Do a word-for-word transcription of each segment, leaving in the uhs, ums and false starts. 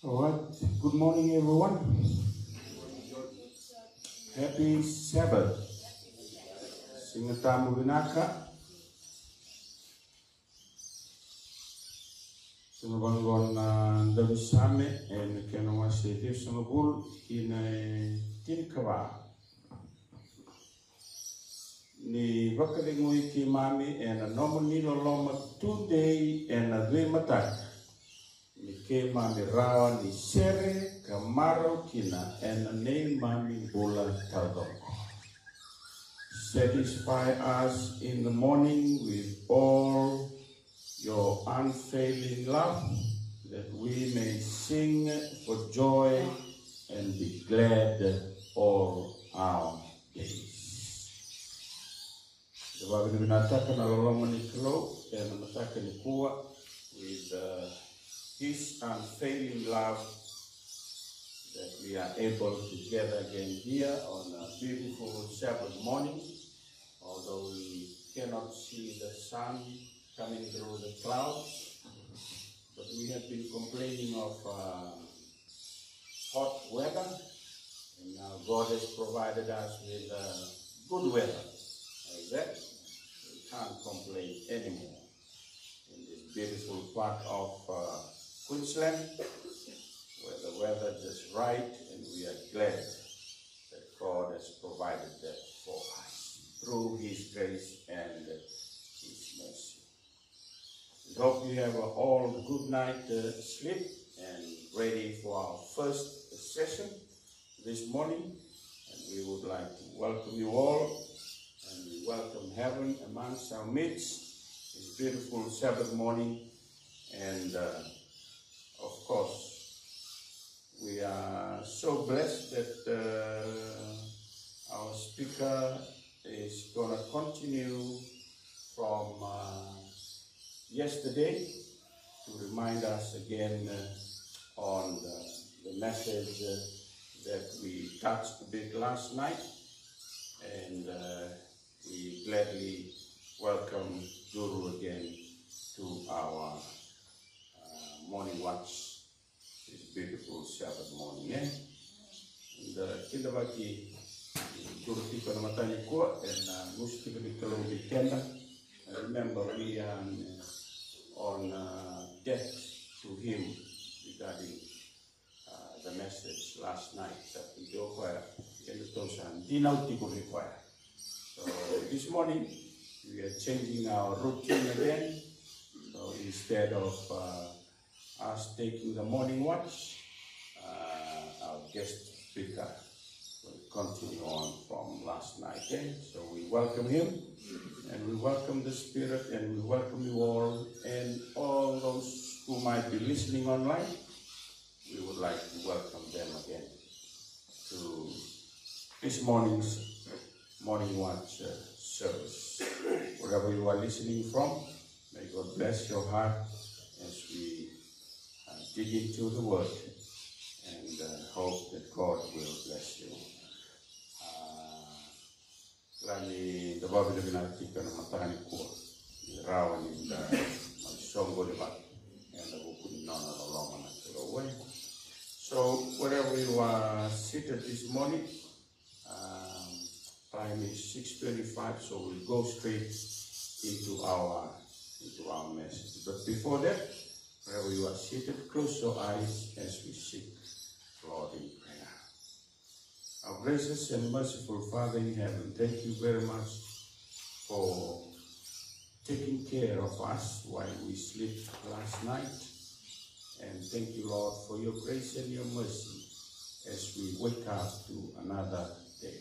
All right. Good morning, everyone. Happy Sabbath. Siga Tabu vinaka. Sa na vaqo na daunisame ena kena wase ciwasagavulu ki na tinikava. Ni vakacegui keimami ena nomuni loloma tudei ena veimataka, ni keimami rawa ni sere ka marau kina ena neimami bula taucoko. Satisfy us in the morning with all your unfailing love, that we may sing for joy and be glad all our days. Da vakavinavinakataka na loloma ni Kalou ena mataka nikua with uh, his unfailing love, that we are able to gather again here on a beautiful Sabbath morning, although we cannot see the sun coming through the clouds. But we have been complaining of uh, hot weather, and now God has provided us with uh, good weather. Exactly. We can't complain anymore in this beautiful part of uh, Queensland, where the weather is just right, and we are glad that God has provided that for us through His grace and His mercy. We hope you have a all good night uh, sleep and ready for our first session this morning. And we would like to welcome you all, and we welcome heaven amongst our midst this beautiful Sabbath morning. And uh, of course, we are so blessed that uh, our speaker is going to continue from uh, yesterday to remind us again uh, on the, the message uh, that we touched a bit last night. And uh, we gladly welcome Guru again to our uh, morning watch. This beautiful Sabbath morning, eh? And uh, kidavaki Guru tiko na mataka nikua, and uh, musu tiko ni Kalou vei keda. Uh, remember, we are on, uh, on uh, debt to him regarding uh, the message last night. Sa pidi o koya, e na tou sa dinau tiko vei koya. So this morning, we are changing our routine again. So instead of uh, us taking the morning watch, uh, our guest speaker will continue on from last night. Eh? So we welcome him, and we welcome the Spirit, and we welcome you all, and all those who might be listening online. We would like to welcome them again to this morning's morning watch uh, service. Wherever you are listening from, may God bless your heart as we uh, dig into the word, and uh, hope that God will bless you. Uh, Kila ni da vakavinavinaka tiko na mataka nikua ni rawa ni da mai soqoni vata ena vuku ni nona loloma na Kalou. So wherever you are seated this morning, um, time is six twenty-five, so we'll go straight into our into our message. But before that, wherever you are seated, close your eyes as we seek Lord in prayer. Our gracious and merciful Father in heaven, thank you very much for taking care of us while we sleep last night. And thank you, Lord, for your grace and your mercy as we wake up to another day.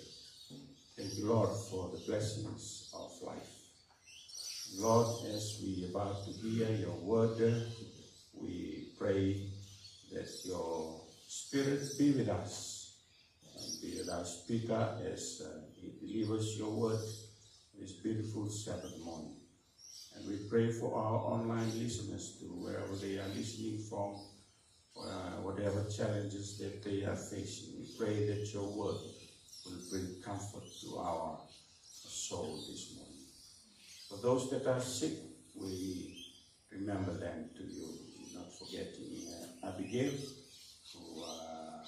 Thank you, Lord, for the blessings of life. Lord, as we about to hear your word, we pray that your spirit be with us and be with our speaker as uh, he delivers your word this beautiful Sabbath morning. And we pray for our online listeners too, wherever they are listening from, uh, whatever challenges that they are facing. We pray that your word will bring comfort to our soul this morning. For those that are sick, we remember them to you, not forgetting uh, Abigail, who uh,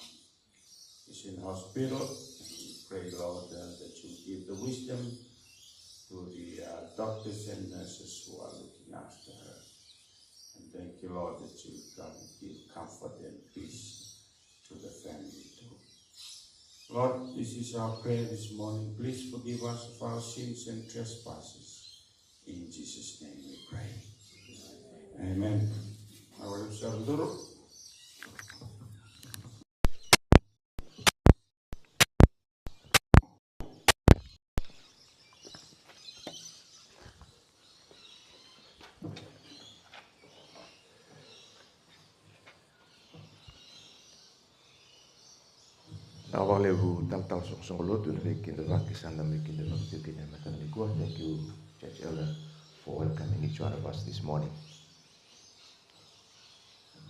is in hospital. And we pray, Lord, uh, that you give the wisdom to the uh, doctors and nurses who are looking after her. And thank you, Lord, that you come and give comfort and peace to the family too. Lord, this is our prayer this morning. Please forgive us of our sins and trespasses. In Jesus' name we pray. Amen. Our Na vakalevu talatala soqosoqo lotu na veikidavaki sa na mai kidavaki tiko kina e mataka nikua. Thank you, Church Elder, for welcoming each one of us this morning.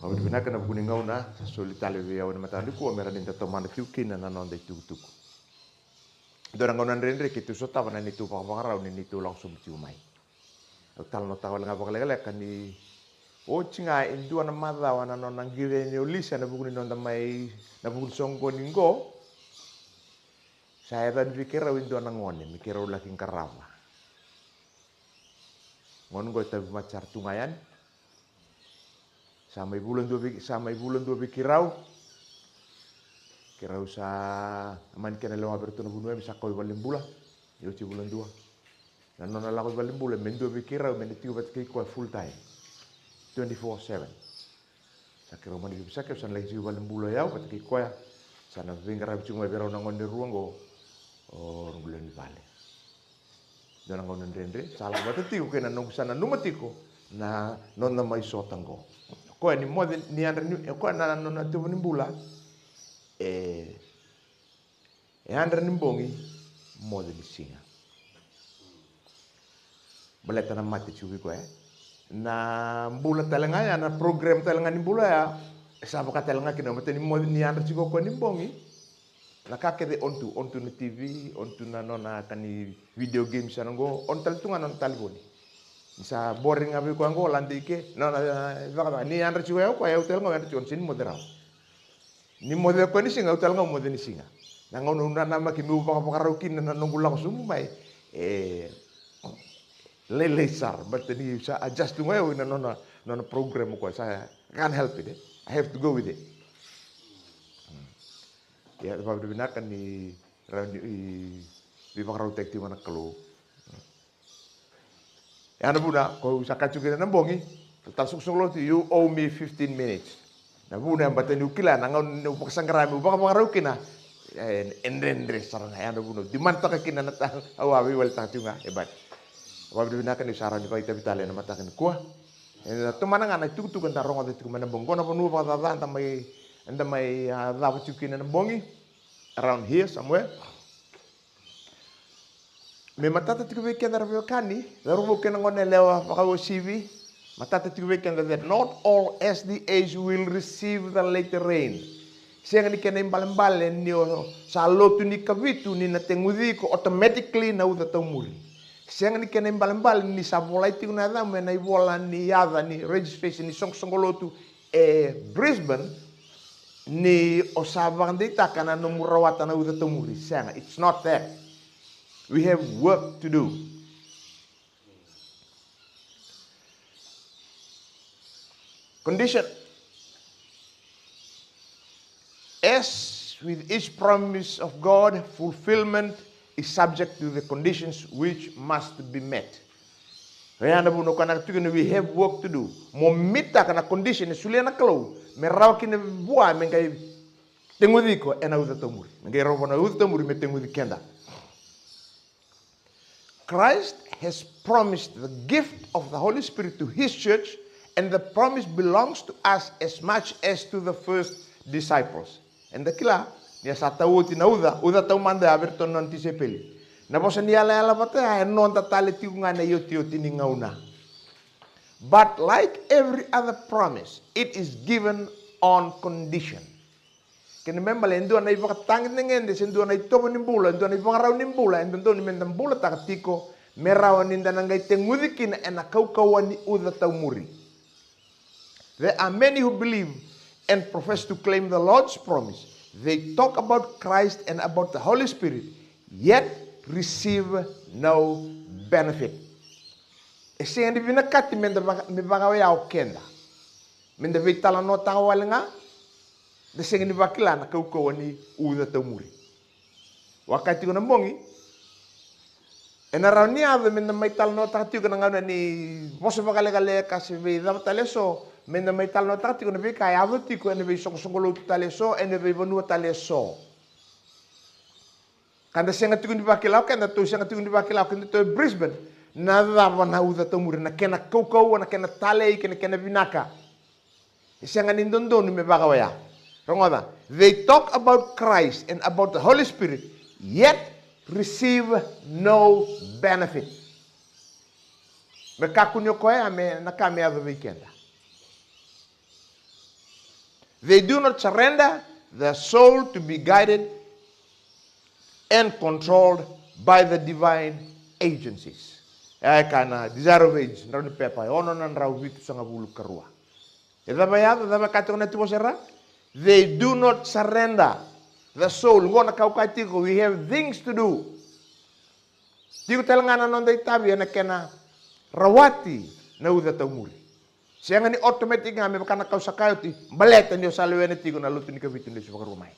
Vakavinavinaka na vuku ni gauna sa soli tale vei au e mataka nikua me rawa ni da tomana tiko kina na noda itukutuku. Dua na gauna dredre keitou sotava na neitou vakavakarau ni neitou lako sobu tiko mai. Au talanoataka wale ga vakalekaleka ni oti ga e dua na macawa na nona qiri yani o Lisa na vuku ni noda mai na vuku ni soqoni qo. Sa yaco yani vei keirau e dua na gone me keirau laki qarava. Gone qo e tauvimate sara tu ga yani. Sa mai vula dua vei, sa mai vula dua vei keirau. Keirau sa mani kena lewa vei iratou na vuniwai me sa kau i valenibula. E oti vula dua. Na nona lako i valenibula me dua vei keirau me na tiko vata kei koya full time, twenty-four seven. Sa keirau mani veivosaki, au sa na laki tiko i valenibula o yau vata kei koya. Sa na veiqaravi tiko mai vei rau na gone rua qo, o rau lewe ni vale. Dua na gauna dredre sa lako vata tiko kei na noqu sa nanuma tiko na noda mai sota qo. O koya ni moce ni yadra ni, o koya na nona itovo ni bula e E yadra ni bogi, moce ni siga. Baleta na mate tiko vei koya. Na bula tale ga ya, na program tale ga ni bula ya, e sa vaka tale ga kina, baleta ni moce ni yadra tiko o koya ni bogi. Na ka kece on tu, on tu na T V, on tu na nona ka ni video game sana qo, on tale tu ga nona talevoni. Ni sa boring ga vei koya qo, lade i ke, nona, e, vakavaka, ni yadra tiko ya o koya, au tale ga au yadra tiko, au sega ni moce rawa. Ni moce o koya ni siga, au tale ga au moce ni siga. Na gauna au nanamaki meu vakavakarau kina na noqu lako sobu mai, e lailai sara, baleta ni sa adjust tu ga o koya na nona, nona program o koya, sa can't help it, e. I have to go with it. Hmm. Ia, vakavinavinaka ni rawa ni veivakarautaki tiko na Kalou. Ya na vuna, ko sa kaya tiko kina na bogi, tala soqosoqo lotu, you owe me fifteen minutes. Na vuna e baleta niu kila na gauna niu vakasaqara meu vakavakarau kina, e, e dredre sara ga, ya na vuna au demand-taka kina na ta, au a veiwaletaka tiko ga, e bati. Vakavinavinaka niu sa rawa ni vakaitavi tale ena mataka nikua. Ena tomana ga na itukutuku eda rogoca tiko mai na bogi. Qo na vanua vakacaca eda mai, eda mai, a, cava tiko kina na bogi, around here somewhere. Me matata tiko vei keda na veiwekani, cauravou kei na gone yalewa vakauasivi, matata tiko vei keda that not all S D As will receive the latter rain. Sega ni kena ibalebale ni o sa lotu ni kavitu ni na teguci iko automatically na uca taumuri. Sega ni kena ibalebale ni sa volai tiko na yacamu ena ivola ni yaca ni registration ni soqosoqo lotu e Brisbane, ni o sa vakadeitaka na nomu rawata na uca taumuri. Sega, it's not that. We have work to do. Condition. As with each promise of God, fulfillment is subject to the conditions which must be met. Oya na vuna o koya na tukuna, we have work to do. Mo mitaka na condition e solia na Kalou me rawa kina vua me qai teguci iko ena uca taumuri. Me qai rawa vua na uca taumuri me teguci keda. Christ has promised the gift of the Holy Spirit to his church, and the promise belongs to us as much as to the first disciples. Eda kila ni a sa tau oti na uca, uca taumada ya vei iratou na nona tisaipeli. Na vosa ni yalayala vata ya e noda tale tiko ga ena iotioti ni gauna. But like every other promise, it is given on condition. Kena ibalebale e dua na ivakatagedegede se dua na itovo ni bula, e dua na ivakarau ni bula e dodonu meda bulataka tiko me rawa ni da na qai teguci kina ena kaukauwa ni uca taumuri. There are many who believe and profess to claim the Lord's promise. They talk about Christ and about the Holy Spirit, yet receive no benefit. E sega ni vinakati me da vaka, me vakaoya o keda. Me da veitalanoataka wale ga, da sega ni vakila na kaukauwa ni uca taumuri. Vaka tiko na bogi, ena rawa ni yaco me da mai talanoataka tiko na gauna ni vosa vakalekaleka se veicava tale eso, me da mai talanoataka tiko na veika e yaco tiko ena veisoqosoqo lotu tale eso, ena veivanua tale eso. Ka da sega tiko ni vakila o keda, tou sega tiko ni vakila o keda tou e Brisbane, na cava na uca taumuri, na kena kaukauwa, na kena talei kei na kena vinaka. E sega ni dodonu me vakaoya. Rogoca, they talk about Christ and about the Holy Spirit, yet receive no benefit. Me kakua ni o koya me na ka me yaco vei keda. They do not surrender their soul to be guided and controlled by the divine agencies. E a e kaya na Desire of Ages, drau ni pepa e ono na drau vitusagavulu karua. E cava e yaco, cava e kaya tiko na tivosa era? They do not surrender the soul. Qo na ka au kaya tiko, we have things to do. Tiko tale ga na noda itavi ena kena rawati na uca taumuri. Sega ni automatic ga me vaka na kau sa kaya oti, baleta ni o sa lewena tiko na lotu ni Kavitu ni lesu vakarua mai.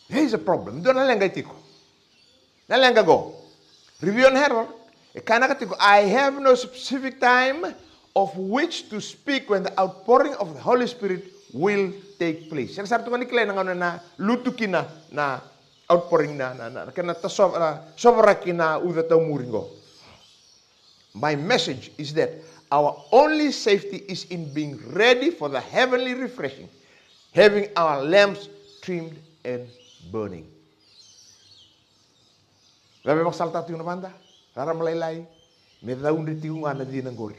There is a problem. Dua na leqa e tiko. Na leqa qo. Review and Herald, e kaya na ka tiko, I have no specific time of which to speak when the outpouring of the Holy Spirit will take place. Sega sara tu ga ni kilai na gauna na lutu kina na outpouring na, na, na, na kena tasova, na sovaraki na uca taumuri qo. My message is that our only safety is in being ready for the heavenly refreshing, having our lamps trimmed and burning. Vave vakasalataka tiko na vada, rarama lailai, me caudre tiko ga na cina qori.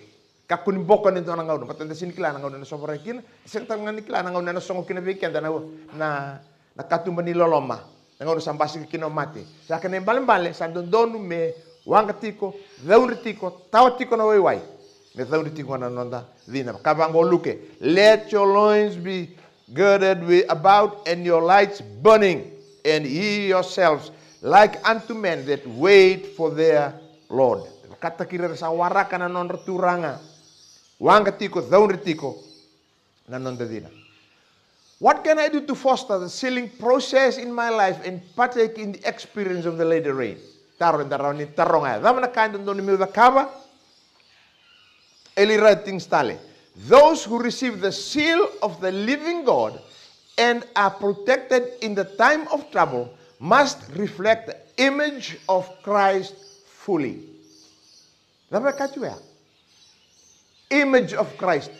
Kakua ni boko ena dua na gauna, baleta da sega ni kila na gauna ena sovaraki kina, sega tale ga ni kila na gauna ena sogo kina vei keda na, na, na katuba ni loloma. Na gauna sa basika kina o mate. Sa kena ibalebale, sa dodonu me waqa tiko, caudre tiko, tawa tiko na waiwai. Me caudre tiko ga na noda cina. Ka vaqo o Luke, let your loins be girded with, about, and your lights burning, and ye yourselves like unto men that wait for their Lord. Vakataki ira era sa waraka na nodra Turaga. Waqa tiko, caudre tiko na noda cina. What can I do to foster the sealing process in my life and partake in the experience of the latter rain? Taro eda rawa ni taroga ya. Cava na ka e dodonu meu cakava? Eli Writings tale. Those who receive the seal of the living God and are protected in the time of trouble must reflect the image of Christ fully. Cava e kaya tiko ya? Image of Christ.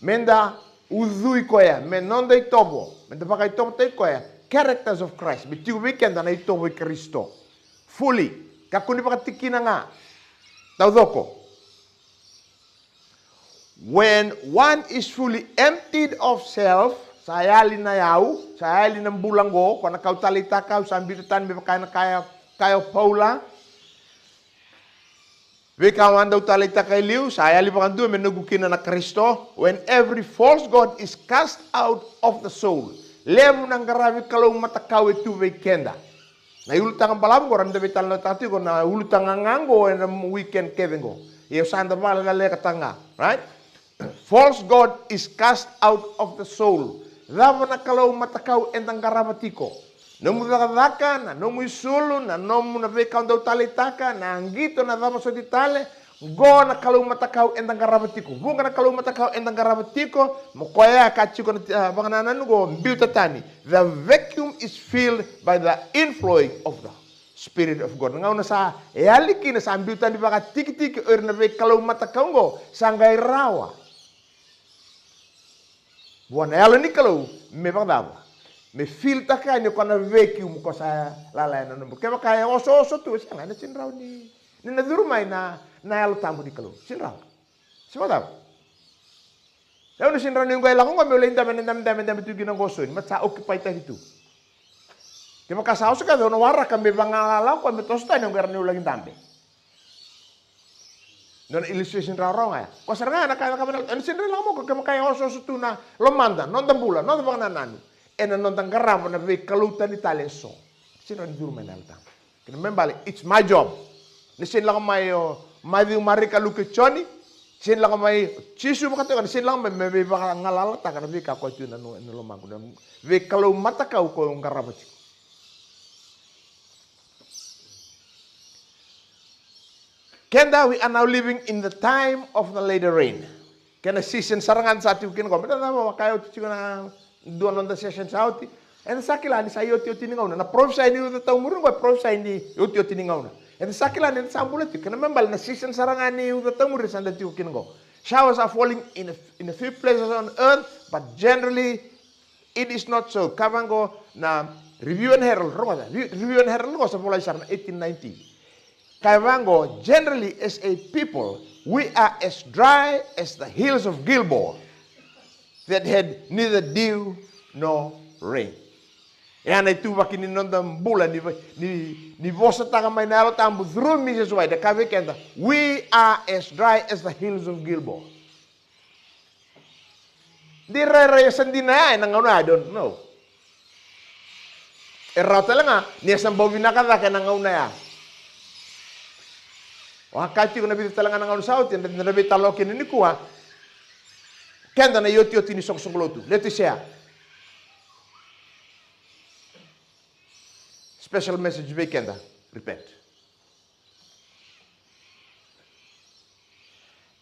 Meda ucui koya, me noda itovo, meda vakaitovotaki koya. Characters of Christ, me tiko vei keda na itovo i Karisito. Fully, kakua ni vakatikina ga. Taucoko. When one is fully emptied of self, sa yali na yau, sa yali na bula qo, ko na kau taleitaka, au sa biuta tani me vaka na kaya, kaya o Paula. Veika au a dau taleitaka e liu, sa yali vakadua me noqu kina na Karisito. When every false god is cast out of the soul. Levu na qaravi kalou matakau e tu vei keda. Na ulutaga balavu qo, rawa ni da veitalanoataka tiko na ulutaga ga qo ena weekend kece qo. Ia sa da vakalekataka ga, right? False god is cast out of the soul. Cava na kalou matakau eda qarava tiko? Nomu cakacaka, na nomu isulu, na nomu na veika o dau taleitaka, na qito, na cava soti tale, qo na kalou matakau eda qarava tiko. Vuqa na kalou matakau eda qarava tiko, mo koya ka tiko na, ah, vakanananu qo, biuta tani. The vacuum is filled by the inflowing of the Spirit of God. Na gauna sa yali kina, sa biu tani vakatikitiki o ira na veikalou matakau qo, sa qai rawa vua na Yalo ni Kalou me vakacava? Me fill-taka yani o koya na vacuum ko sa lala ena nomu. Kevaka e osooso tu, e sega, ena sega ni rawa ni, ni na curu mai na, na Yalo Tabu ni Kalou. Sega ni rawa. Se vakacava? Au na sega ni rawa ni qai lako qo meu lai dabe ena dabedabe e dabe tu kina qo o Soni, me sa occupy taki tu. Kevaka sa oso kece, au na waraka me vagalala o koya me toso tani, au qai rawa ni laki dabe. Nona illustration rawarawa ga ya. Ko sara ga na ka e cakava na, ena sega ni lako mai o koya kevaka e osooso tu na lomada, noda bula, noda vakanananu ena noda qarava na veikalou tani tale eso. Sega ni curu mai na Yalo Tabu. Kena ibalebale, it's my job. Ni sega ni lako mai o Maciu, Marika, Luke, Joni. Sega ni lako mai o Jisu vakatoka, ni sega ni lako mai me veivagalalataka na veika koya tu na no-, na lomaqu, na veikalou matakau koya au qarava tiko. Keda, we are now living in the time of the latter rain. Kena season sara ga da sa tiko kina qo. Baleta na cava? Au kaya oti tiko na dua noda session sa oti. Eda sa kila ni sa iotioti ni gauna. Na parofisai ni uca taumuri qo e parofisai ni iotioti ni gauna. Eda sa kila ni da sa bula tiko. Kena ibalebale na season sara ga ni uca taumuri sa da tiko kina qo. Showers are falling in a, in a few places on earth, but generally it is not so. Kaya vaqo na Review and Herald, rogoca, Re-, Review and Herald qo sa volai sara na eighteen ninety. Kaya vaqo, generally as a people, we are as dry as the hills of Gilboa that had neither dew nor rain. E a na ituvaki ni noda bula ni, ni, ni vosataka mai na Yalo Tabu through Mrs White, e kaya vei keda, we are as dry as the hills of Gilboa. De rairai e sa dina ya ena gauna ya, I don't know. E rawa tale ga ni e sa bau vinaka cake ena gauna ya. Au a kaya tiko na vica tale ga na gauna sa oti, eda, eda veitalanoa kina nikua. Keda na iotioti ni soqosoqo lotu. Laodicea. Special message vei keda. Repent.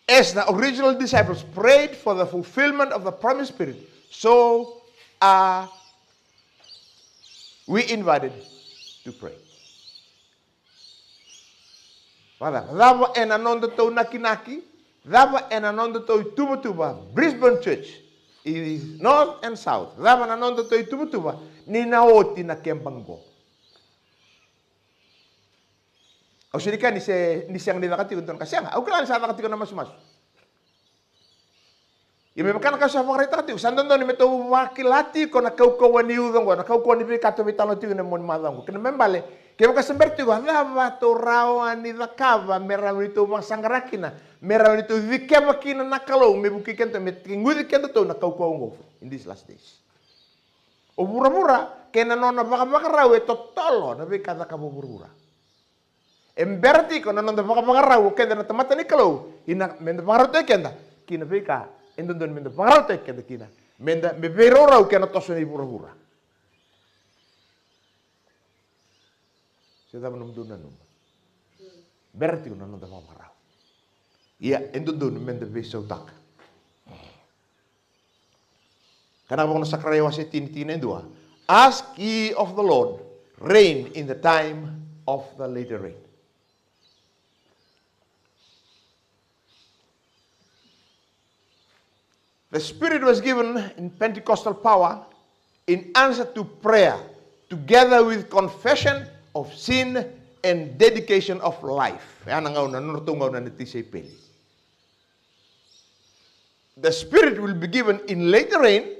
As the original disciples prayed for the fulfillment of the promised Spirit, so are we invited to pray. Vacava? Cava ena nodatou nakinaki? Cava ena nodatou ituvatuva? Brisbane Church, i North and South. Cava na nodatou ituvatuva ni na oti na keba qo? Au sega ni kaya ni se, ni sega ni caka tiko e dua na ka, sega. Au kila ni sa caka tiko na masumasu. Ia me vaka na ka sa vakaraitaka tiko, sa dodonu me tou vakila tiko na kaukauwa ni uca oqo, na kaukauwa ni veika tou veitalanoa tiko ena mua ni macawa oqo. Kena ibalebale, kevaka sa bera tiko, a cava tou rawa ni cakava me rawa ni tou vakasaqara kina, me rawa ni tou cikeva kina na Kalou me vukei kedatou, me tekivuci kedatou na kaukauwa oqo in these last days? O vuravura kei na nona vakavakarau e totolo na veika e cakava o vuravura. E bera tiko na noda vakavakarau o keda na tamata ni Kalou, ia me da vakarautaki keda ki na veika e dodonu me da vakarautaki keda kina, me da, me veiraurau kei na toso ni vuravura. Se cava nomudou nanuma? Bera tiko na noda vakavakarau. Ia e dodonu me da veisautaka. Ka na vaka na Sakaraia wase tini, tikina e dua. Ask ye of the Lord rain in the time of the latter rain. The Spirit was given in Pentecostal power in answer to prayer, together with confession of sin and dedication of life. E a na gauna, na nodratou gauna na tisaipeli. The Spirit will be given in latter rain,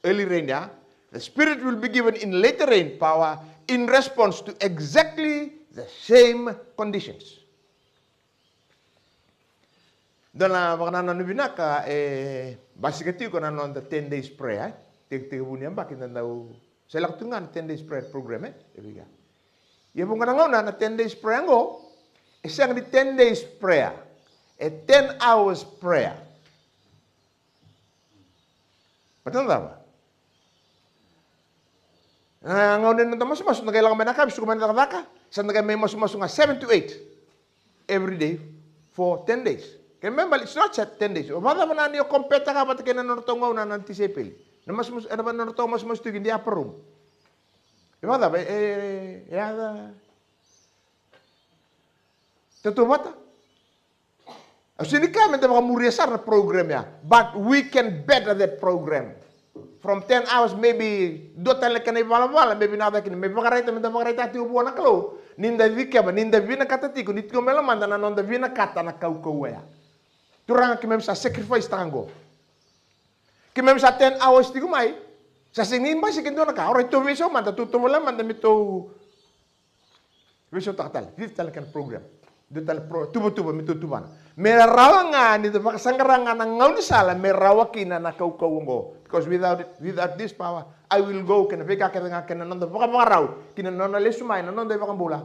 early rain, yeah? The Spirit will be given in latter rain power in response to exactly the same conditions. Dua na vakanananu vinaka e basika tiko na noda ten days prayer, e? Tekitekivu ni yabaki da dau Sa lako tu ga na ten days prayer program, e? E vei ga. Ia vuqa na gauna na ten days prayer oqo, e sega ni ten days prayer. E ten hours prayer. Baleta na cava? Na gauna ni noda masumasu, da qai lako mai na yakavi, suka mai na cakacaka, sa da qai mai masumasu ga seven to eight. Every day for ten days. Kena ibalebale, it's not just ten days. O vakacava na ni o compare-taka vata kei na nodratou gauna na tisaipeli. Na masumasu, na nodratou masumasu tiko i Kapernaum. E vakacava, e, e, e a tautauvata? Au sega ni kaya me da vakamuria sara na program ya. But we can better that program. From ten hours, maybe dua tale na kena ivalavala me vinaka cake kina, me vakaraitaka, me da vakaraitaka tiko vua na Kalou ni da cikeva, ni da vinakata tiko, ni tiko me lomada na noda vinakata na kaukauwa ya. Turaga, keimami sa sacrifice-taka oqo. Keimami sa ten hours tiko mai. Sa sega ni basika e dua na ka. Orait, tou veisau mada, tou tovolea mada me tou veisautaka tale. Cici tale na kena program. Dua tale pro, tuvatuva me tou tuvana. Me rawa ga ni da vakasaqara ga na gaunisala me rawa kina na kaukauwa oqo. Because without it, without this power, I will go, kei na veika kece ga, kei na noda vakavakarau ki na nona lesu mai na noda iVakabula.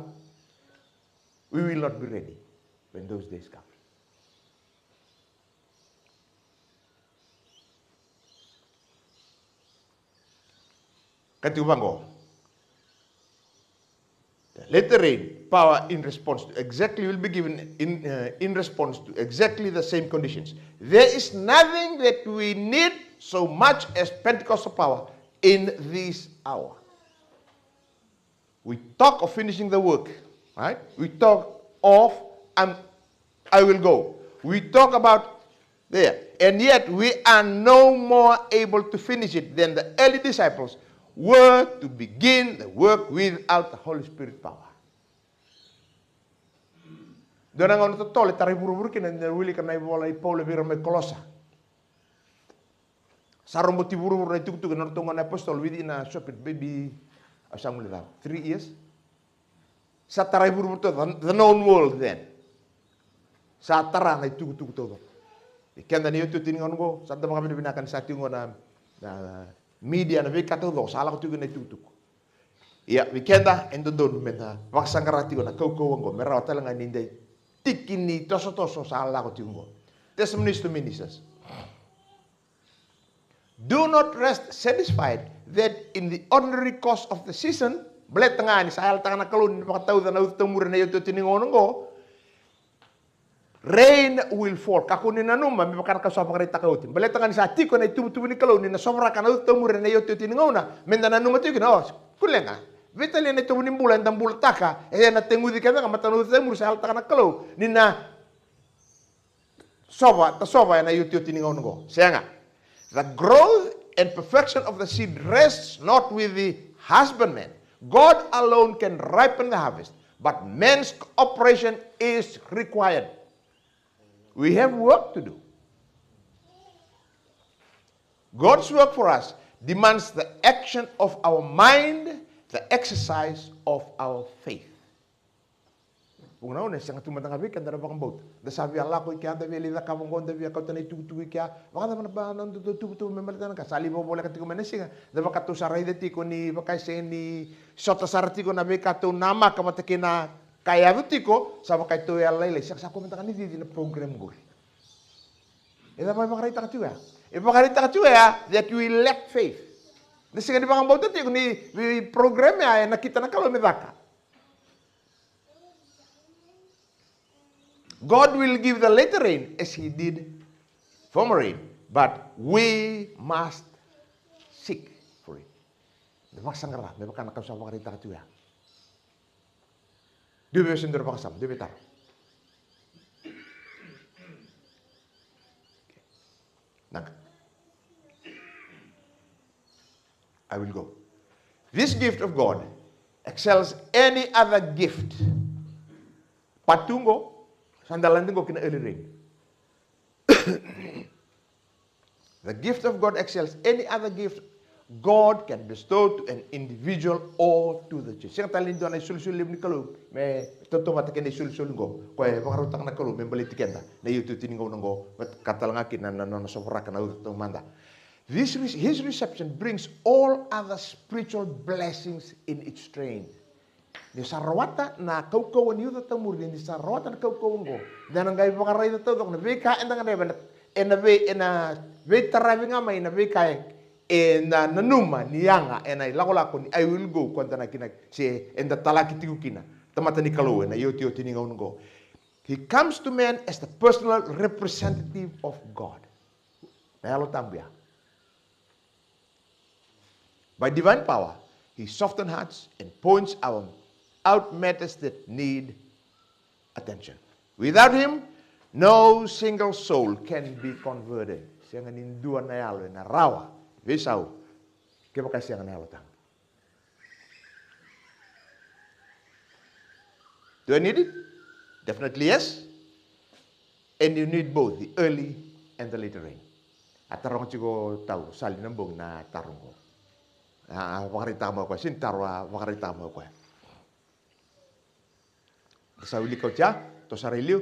We will not be ready when those days come. Ka tiko vaqo. The latter rain, power in response to exactly will be given in, uh, in response to exactly the same conditions. There is nothing that we need so much as Pentecostal power in this hour. We talk of finishing the work, right? We talk of, um, I will go. We talk about there. And yet we are no more able to finish it than the early disciples were to begin the work without the Holy Spirit power. Dua na gauna totolo e tarai vuravura kina, na wilika na ivola i Paula vei ira mai Kolosa. Sa roboti vuravura na itukutuku, na nodratou gauna na apostle, within a short period, maybe, au sa guilecava, three years. Sa tarai vuravura taucoko, the, the known world then. Sa tara na itukutuku taucoko. Vei keda na iotioti ni gauna oqo, sa da vakavinavinaka ni sa tiko na, na media, na veika taucoko sa lako tiko na itukutuku. Ia, vei keda e dodonu meda vakasaqara tiko na kaukauwa oqo me rawa tale ga ni da tiki ni tosotoso sa lako tiko oqo. Testimonies to ministers. Do not rest satisfied that in the ordinary course of the season, baleta ga ni sa yalataka na Kalou ni vakatauca na uca taumuri ena iotioti ni gauna oqo, rain will fall. Kakua ni nanuma me vaka na ka sa vakaraitaka oti. Baleta ga ni sa tiko na ituvatuva ni Kalou ni na sovaraka na uca taumuri ena iotioti ni gauna, meda nanuma tiko kina, o, kulega. Veitalia na itovo ni bula eda bulataka, e na teguci kece ga, matana uca taumuri sa yalataka na Kalou ni na sova, tasova ena iotioti ni gauna oqo. Sega. The growth and perfection of the seed rests not with the husbandman. God alone can ripen the harvest, but man's cooperation is required. We have work to do. God's work for us demands the action of our mind, the exercise of our faith. Vuqa na gauna e sega tu mada ga vei keda na vakabauta. Da sa via lako i kea, da via lai cakava oqo, da via kauta na itukutuku i kea. Vakacava na ba, na nodatou tuvatuva me baleta na ka sa lai vakavoleka tiko mai na siga. Da vaka tou sa raica tiko ni vaka e sega ni sota sara tiko na veika tou namaka vata kei na ka e yaco tiko, sa vaka e tou yalolailai, sega, sa kua mada ga ni cici na program qori. E cava e vakaraitaka tiko ya? E vakaraitaka tiko ya that we lack faith. Da sega ni vakabauta tiko ni vei program ya e nakita na Kalou me caka. God will give the latter rain as he did former rain, but we must seek for it. Me vakasaqara, me vaka na ka sa vakaraitaka tiko ya. Dua vei, se dua na vakasama, dua vei taro. Naka. I will go. This gift of God excels any other gift. Patu qo, sa da lade qo ki na early rain. The gift of God excels any other gift God can bestow to an individual or to the church. Sega tale ni dua na isolisoli levu ni Kalou me tautauvata kei na isolisoli qo. Koya e vakarautaka na Kalou me baleti keda na iotioti ni gauna qo, me ka tale ga kina na nona sovaraka na uca taumada. This re-, his reception brings all other spiritual blessings in its train. Ni sa rawata na kaukauwa ni uca taumuri, ni sa rawata na kaukauwa oqo, da na qai vakaraica taucoko na veika eda gadreva ena, ena vei, ena veitaravi ga mai na veika e, eda nanuma ni yaga ena ilakolako ni I will go, ko da na kina, se eda talaki tiko kina tamata ni Kalou ena iotioti ni gauna oqo. He comes to man as the personal representative of God. Na Yalo Tabu ya. By divine power, he softens hearts and points our, out matters that need attention. Without him, no single soul can be converted. Sega ni dua na yalo ena rawa veisau kevaka e sega na Yalo Tabu. Do I need it? Definitely yes. And you need both the early and the later rain. A taroga tiko tau Sali na bogi na taro oqo. A vakaraitaka mai o koya, sega ni taro, a vakaraitaka mai o koya. Sa wilika oti ya, tou sa rai liu.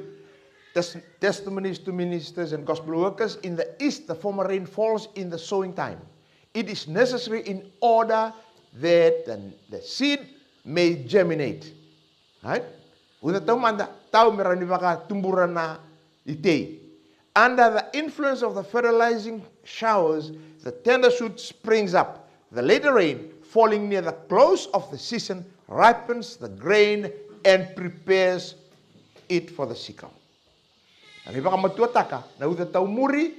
Tes-, testimonies to ministers and gospel workers. In the east, the former rain falls in the sowing time. It is necessary in order that the, the seed may germinate. Right? Uca taumada, tau me rawa ni vakatubura na itei. Under the influence of the fertilizing showers, the tender shoot springs up. The later rain, falling near the close of the season, ripens the grain and prepares it for the sickle. Na qai vakamatuataka na uca taumuri,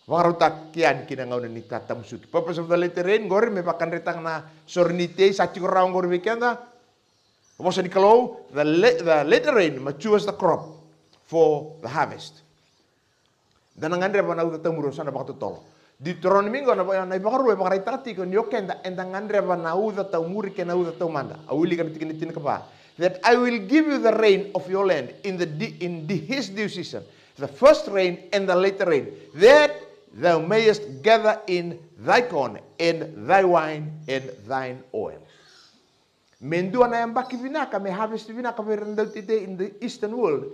vakarautaki yani ki na gauna ni tatamusuki. Purpose of the later rain, qori me vakadreta na sore ni itei sa tiko rawa qori vei keda. Vosa ni Kalou, the, la-, the later rain matures the crop for the harvest. Da na gadreva na uca taumuri, au sa na vakatotolo. Deuteronomy qo na, na iVakarua e vakaraitaka tiko ni o keda eda gadreva na uca taumuri kei na uca taumada. Au wilika na tikina tinikava. That I will give you the rain of your land in the di-, in di-, his due season, the first rain and the later rain, that thou mayest gather in thy corn and thy wine and thine oil. Me dua na yabaki vinaka, me harvest vinaka vei ira na dauteitei in the Eastern world.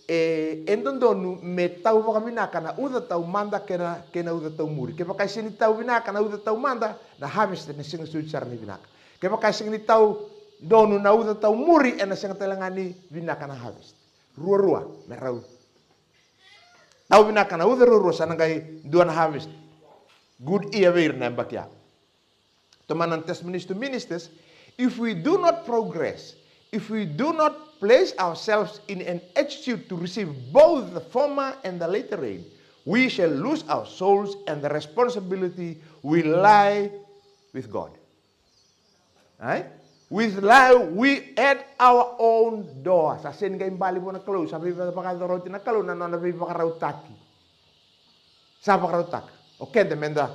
E, e dodonu me tau vakavinaka na uca taumada kei na, kei na uca taumuri. Kevaka e sega ni tau vinaka na uca taumada, na harvest ena sega soti sara ni vinaka. Kevaka e sega ni tau donu na uca taumuri, ena sega tale ga ni vinaka na harvest. Ruarua, me rau tau vinaka na uca ruarua, sa na qai dua na harvest. Good year vei ira na yabaki ya. Tomana na Testimonies to Ministers, if we do not progress, if we do not place ourselves in an attitude to receive both the former and the later rain, we shall lose our souls and the responsibility will lie with God. Ai? With lie, we at our own door. Sa sega ni qai bale vua na Kalou, sa veivakacoroti na Kalou na nona veivakarautaki. Sa vakarautaka o keda meda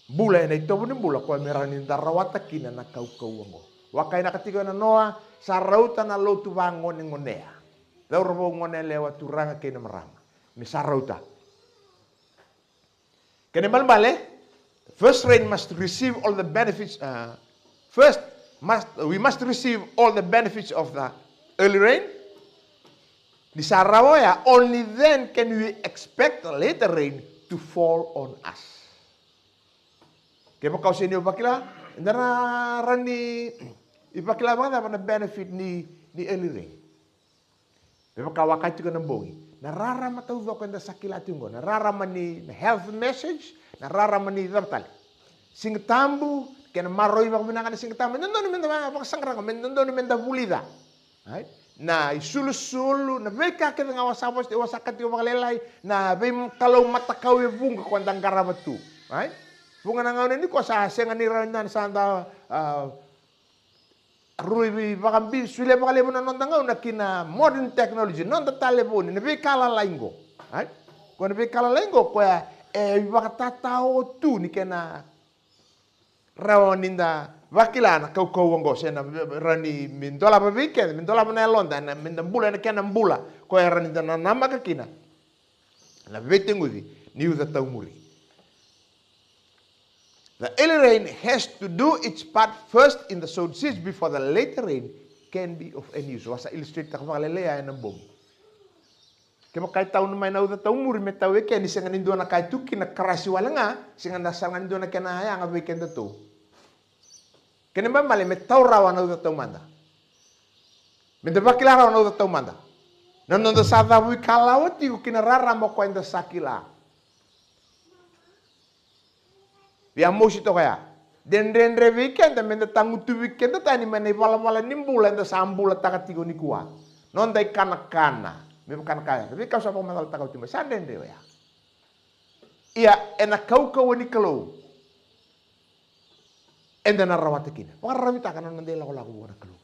bula ena itovo ni bula koya me rawa ni da rawata kina na kaukauwa oqo. Vakainaka tiko ena noa, sa rauta na lotu vagonegonea. Cauravou, goneyalewa, turaga kei na marama. Me sa rauta. Kena ibalebale, first rain must receive all the benefits, uh, first, must, we must receive all the benefits of the early rain. Ni sa rawa oya, only then can we expect the later rain to fall on us. Kevaka o sega ni vakila, eda na rawa ni vakila vakacava na benefit ni, ni early rain. Me vaka au a kaya tiko ena bogi, na rarama taucoko eda sa kila tiko oqo, na rarama ni, na health message, na rarama ni cava tale. Siga Tabu, kena maroroi vakavinaka na Siga Tabu, me dodonu meda va-, vakasaqara, me dodonu meda vulica. Right? Na isulusulu, na veika kece ga au sa vosa, au sa kaya tiko vakalailai, na veikalou matakau e vuqa ko da qarava tu. Right? Vuqa na gauna nikua sa sega ni rawa ni da sa da, ah, rui vakabi, solia vakalevu na noda gauna ki na modern technology, noda talevoni, na veika lalai qo. Ai? Ko na veika lalai qo, koya e vakatatao tu ni kena rawa ni da vakila na kaukauwa oqo, se na rawa ni me dolava vei keda, me dolava na yaloda, na, me da bula ena kena bula, koya rawa ni da nanamaka kina na veiteguci ni uca taumuri. The early rain has to do its part first in the sowed seeds before the later rain can be of any use. Au sa illustrate taka vakalailai ena bogi. Kevaka e tau mai na uca taumuri me tau e kea, ni sega ni dua na ka e tu kina, karasi wale ga, sega na sala ga ni dua na kena yaga vei kedatou. Kena ibalebale me tau rawa na uca taumada. Me da vakila rawa na uca taumada. Na noda sa cavuikalawa tiko ki na rarama o koya eda sa kila. Via mosi toka ya. De dredre vei keda me da tagutuvi keda tani mai na ivalavala ni bula eda sa bulataka tiko nikua. Noda ikanakana. Me vaka na ka ya. Veika au sa vakamacalataka oti mai. Sa dredre oya. Ia, ena kaukauwa ni Kalou, eda na rawata kina. Vakararavitaka na noda ilakolako vua na Kalou.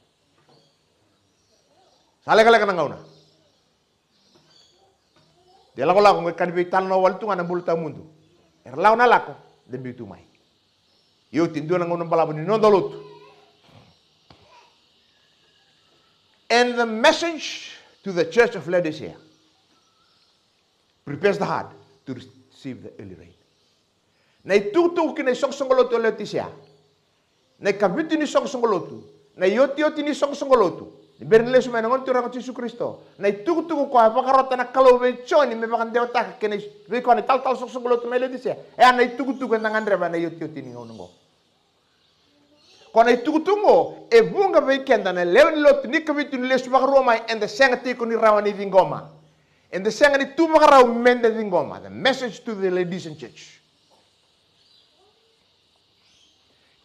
Sa lekaleka na gauna. De lakolako qo e ka ni veitalanoa wale tu ga na bula tawamudu. Era lako na lako, de biu tu mai. Ia oti e dua na gauna balavu ni noda lotu. And the message to the church of Laodicea prepares the heart to re-, Receive the early rain. Na itukutuku ki na isoqosoqo lotu o Leotisea. Na ikavitu ni soqosoqo lotu. Na iotioti ni soqosoqo lotu. Ni bera ni lesu mai na Gone Turaga o Jisu Karisito. Na itukutuku koya e vakarota na Kalou vei Joni me vakadewataka kei na i-, vei koya na italatala soqosoqo lotu mai Leotisea. E a na itukutuku eda gadreva na iotioti ni gauna oqo. Ko na itukutuku oqo, e vuqa vei keda na lewe ni lotu ni ikavitu ni lesu vakarua mai, eda sega tiko ni rawa ni ciqoma. Eda sega ni tu vakarau meda ciqoma. The message to the Laodicean church.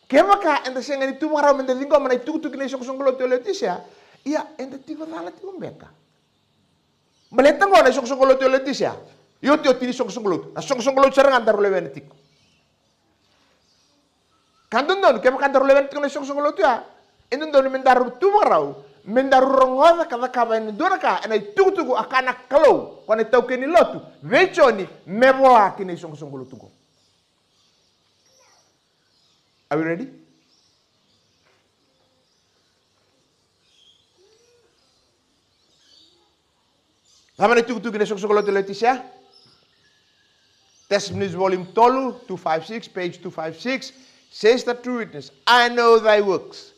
Kevaka eda sega ni tu vakarau meda ciqoma na itukutuku ki na isoqosoqo lotu o Leotisea, ia eda tiko cala tiko beka. Baleta qo na isoqosoqo lotu o Leotisea. Iotioti ni soqosoqo lotu. Na soqosoqo lotu sara ga daru lewena tiko. Ka dodonu, kevaka daru lewena tiko na isoqosoqo lotu ya, e dodonu me daru tu vakarau, me daru rogoca ka cakava e dua na ka, ena itukutuku a kaya na Kalou, ko na itaukei ni lotu, vei Joni, me vola ki na isoqosoqo lotu qo. Are we ready? Cava na itukutuku ni soqosoqo lotu o Leotisea? Testimonies volume tolu, two five six, page two five six, says the true witness, "I know thy works,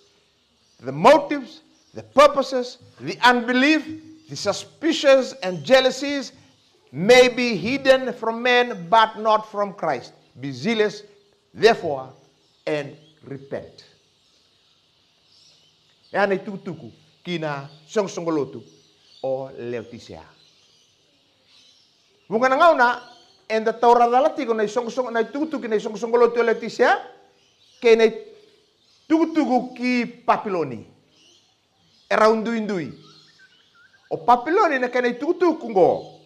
the motives, the purposes, the unbelief, the suspicions and jealousies may be hidden from men, but not from Christ. Be zealous, therefore, and repent." E a na itukutuku ki na soqosoqo lotu o Leotisea. Vuqa na gauna eda taura cala tiko na isoqosoqo, na itukutuku ki na isoqosoqo lotu o Leotisea, kei na itukutuku ki Papiloni. E rau duidui. O Papiloni na kena itukutuku qo.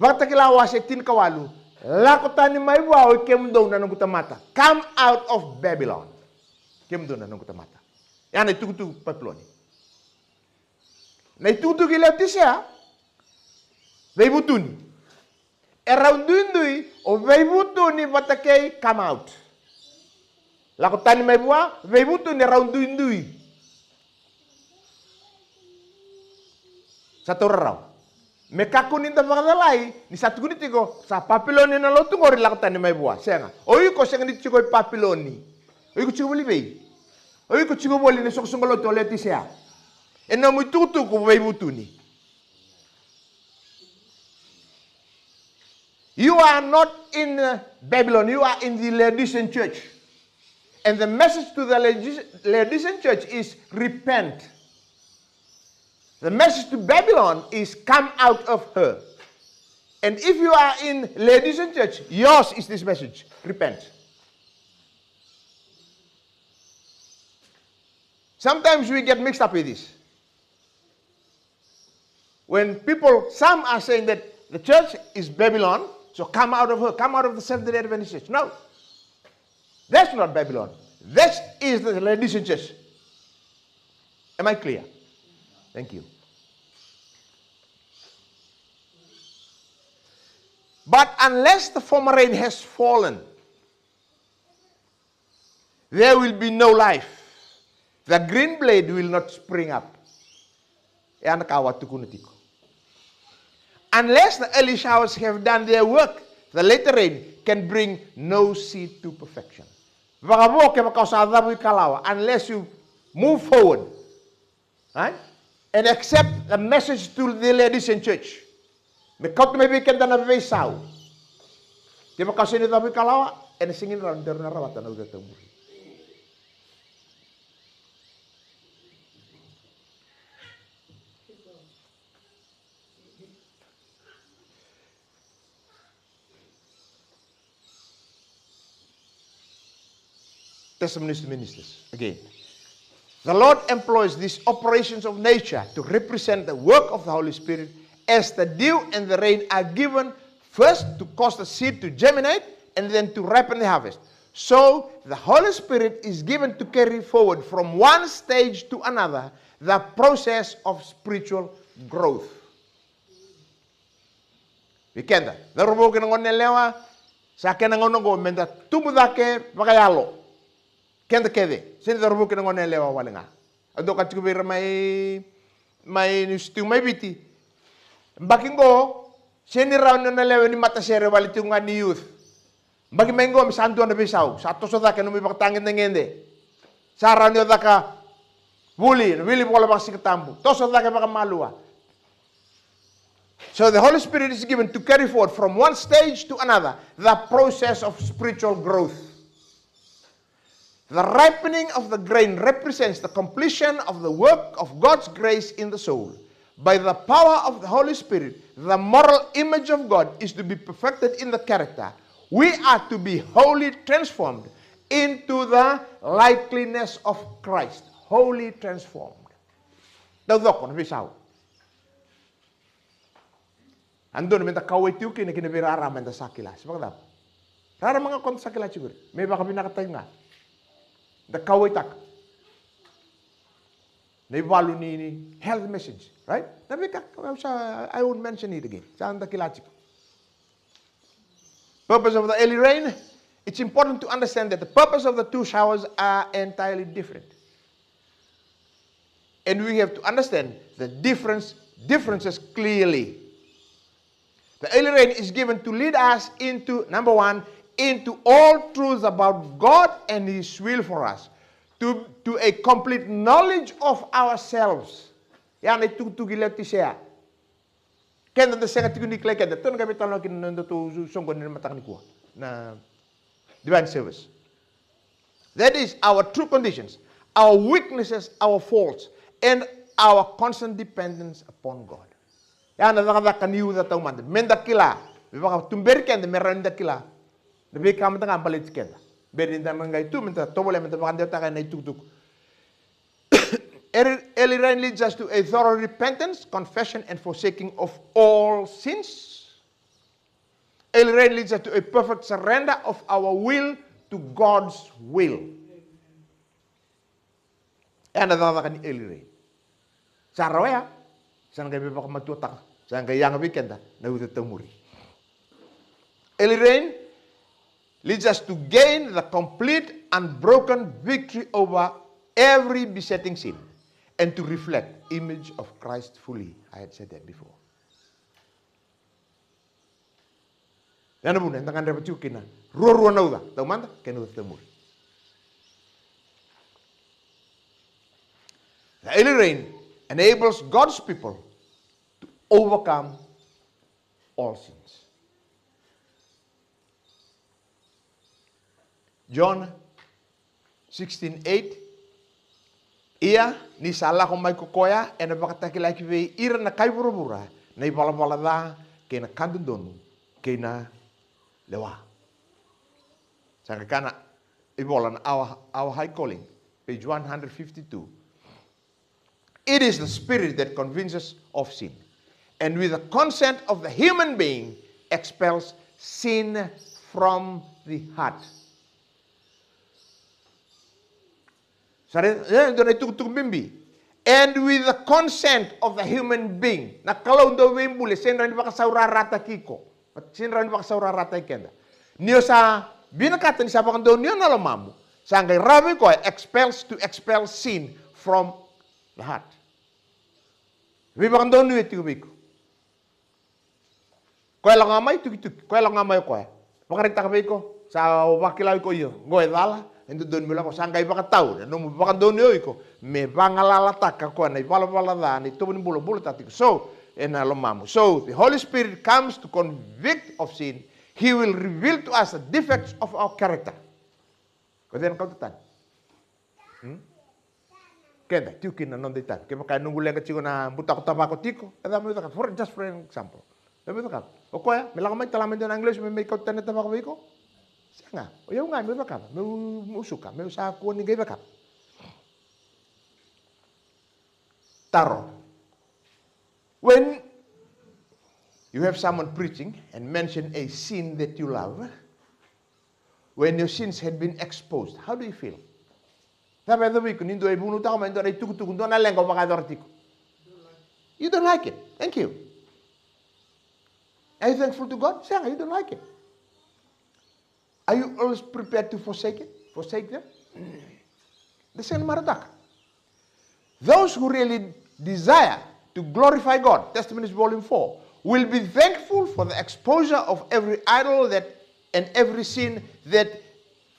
Vakatakila wase tinikawalu. Lako tani mai vua oi kemudou na noqu tamata. Come out of Babylon. Kemudou na noqu tamata. E a na itukutuku Papiloni. Na itukutuku i Leotisea. Veivutuni. E rau duidui, o veivutuni vata kei come out. Lako tani mai vua, veivutuni e rau duidui. Sa taura rawa. Me kakua ni da vakacalai, ni sa tukuni tiko, sa Papiloni na lotu qori lako tani mai vua. Sega. O iko sega ni tiko i Papiloni. O iko tiko voli vei. O iko tiko voli na soqosoqo lotu o Leotisea. E nomu itukutuku veivutuni. You are not in uh, Babylon, you are in the Laodicean church. And the message to the Laodice- Laodicean church is repent. The message to Babylon is come out of her. And if you are in Laodicean church, yours is this message, repent. Sometimes we get mixed up with this. When people, some are saying that the church is Babylon, so come out of her, come out of the Seventh-day Adventist church. No, that's not Babylon. That is the Laodicean church. Am I clear? Thank you. But unless the former rain has fallen, there will be no life. The green blade will not spring up. E a na ka au a tukuna tiko. Unless the early showers have done their work, the latter rain can bring no seed to perfection. Vakavo kevaka o sa cavuikalawa, unless you move forward, right? And accept the message to the Laodicean church. Me kauta mai vei keda na veisau. Kevaka o sega ni cavuikalawa, ena sega ni rawa ni daru na rawata na uca taumuri. Testimonies to ministers. Again, the Lord employs these operations of nature to represent the work of the Holy Spirit, as the dew and the rain are given first to cause the seed to germinate and then to ripen the harvest. So, the Holy Spirit is given to carry forward from one stage to another the process of spiritual growth. Vei keda, cauravou kei na gone yalewa, sa kena gauna oqo meda tubu cake vakayalo. Keda kece, sega ni cauravou kei na gone yalewa wale ga. Au dau kaya tiko vei ira mai, mai niu se tiko mai Viti. Baki oqo, Sega ni rawa ni o na lewe ni matasere, vale tiko ga ni youth. Baki mai qo me sa dua na veisau, sa toso cake na nomu ivakatagedegede. Sa rawa ni o caka vuli, na wili vola vakasigatabu. Toso cake vakamalua. So the Holy Spirit is given to carry forward from one stage to another the process of spiritual growth. The ripening of the grain represents the completion of the work of God's grace in the soul. By the power of the Holy Spirit, the moral image of God is to be perfected in the character. We are to be wholly transformed into the likeness of Christ. Wholly transformed. Taucoko na veisau. A dodonu meda kauwai tiko kina ki na veirarama eda sa kila. Se vakacava? Rarama ga ko da sa kila tiko qori, me vakavinakataki ga. Da kauwaitaka na ivalu ni, ni health message, right? Na veika, au sa, I won't mention it again. Sa da kila tiko. Purpose of the early rain. It's important to understand that the purpose of the two showers are entirely different. And we have to understand the difference, differences clearly. The early rain is given to lead us into, number one, into all truths about God and His will for us, to, to a complete knowledge of ourselves. Ya na itukutuku i Leotisea. Keda da sega tiko ni kilai keda. Tou na qai veitalanoa kina na nodatou soqoni ni mataka nikua na divine service. That is our true conditions, our weaknesses, our faults, and our constant dependence upon God. Ya na cakacaka ni uca taumada. Meda kila, me vakatuberi keda, me rawa ni da kila na veika mada ga baleti keda. Beri ni da na qai tu, meda tovolea, meda vakadewataka na itukutuku. Early, early rain leads us to a thorough repentance, confession, and forsaking of all sins. Early rain leads us to a perfect surrender of our will to God's will. E na cakacaka ni early rain. Sa rawa ya, sa na qai veivakamatuataka, sa na qai yaga vei keda na uca taumuri. Early rain leads us to gain the complete, unbroken victory over every besetting sin and to reflect image of Christ fully. I had said that before. Ya na vuna eda gadreva tiko kina ruarua na uca taumada kei na uca taumuri. The early rain enables God's people to overcome all sins. John sixteen eight. Ia ni sa lako mai ko koya, ena vakatakilaki vei ira na kai vuravura na ivalavala ca kei na ka dodonu kei na lewa. Sa qai kaya na ivola na Our, Our High Calling, page one hundred fifty-two. It is the spirit that convinces of sin, and with the consent of the human being expels sin from the heart. Sa raica, e, dua na itukutuku bibi. And with the consent of the human being. Na Kalou dauveibuli, e sega ni rawa ni vakasaurarataki iko. Sega ni rawa ni vakasaurarataki keda. Ni o sa vinakata ni sa vakadonuya na lomamu, sa qai rawa vei koya, expels, to expel sin from the heart. Veivakadonuya tiko vei iko. Koya lako ga mai tukituki, koya lako ga mai o koya. Vakaraitaka vei iko, sa o vakila o iko, io, qo e cala, e dodonu me lako, sa qai vakatau na nomu vakadonuya o iko me vagalalataka koya na ivalavala ca, na itovo ni bula o bulataka tiko. So, ena lomamu. So, the Holy Spirit comes to convict of sin. He will reveal to us the defects of our character. Ko cei na kauta tani? Hmm? Keda, tiko kina na noda itavi. Kevaka e noqu leqa tiko na butako tavako tiko, e cava meu cakava? For, just for an example. E cava meu cakava? O koya, me lako mai, tala mai dua na agilosi me mai kauta tani na tavako vei iko? Sega. O yau ga meu cakava, meu, meu suka, meu sa kua ni qai cakava. Taro. When you have someone preaching and mention a sin that you love, when your sins had been exposed, how do you feel? Cava e yacovi iko ni dua e vunautaka mai e dua na itukutuku, dua na leqa o vakayacora tiko? You don't like it. Thank you. Are you thankful to God? Sega, you don't like it. Are you always prepared to forsake it? Forsake them? The same matter. Those who really desire to glorify God, Testimonies Volume four, will be thankful for the exposure of every idol that and every sin, that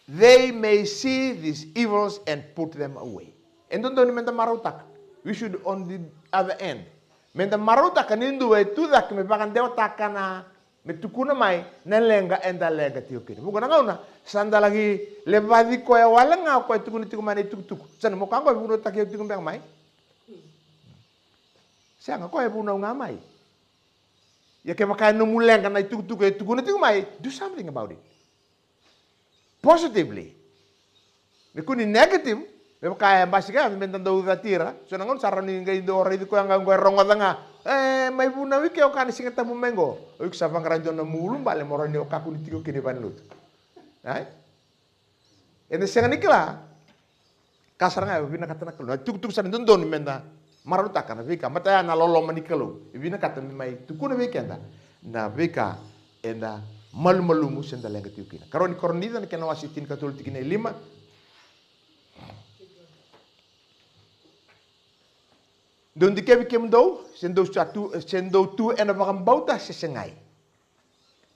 they may see these evils and put them away. E dodonu meda marautaka. We should, on the other end, meda marautaka ni dua e tu cake me vakadewataka na, me tukuna mai na leqa eda leqa tiko kina. Vuqa na gauna sa da laki levaci koya wale ga o koya e tukuna tiko mai na itukutuku. Sa na mo ka qo e vunautaki au tiko beka mai. Sega, koya e vunau ga mai. Ia kevaka e nomu leqa na itukutuku e tukuna tiko mai, do something about it. Positively. Me kua ni negative, me vaka e basika ya, me da dau cati ira. So na gauna sa rawa ni qai dau raici koya ga qo e rogoca ga. E, mai vunau i ke o ka na Siga Tabu mai qo. O iko sa vaqara dua na nomu ulubale mo rawa ni o kakua ni tiko kina i valenilotu. Ai? Eda sega ni kila. Ka sara ga e vinakata na Kalou. Na tukutuku sara ni dodonu meda marautaka na veika. Mata ya na loloma ni Kalou. E vinakata me mai tukuna vei keda na veika eda malumalumu se da leqa tiko kina. Karua ni Korinica na kena wase tinikatolu tikina e lima. Dou dikevi kemudou, se dou sa tu, se dou tu ena vakabauta se segai.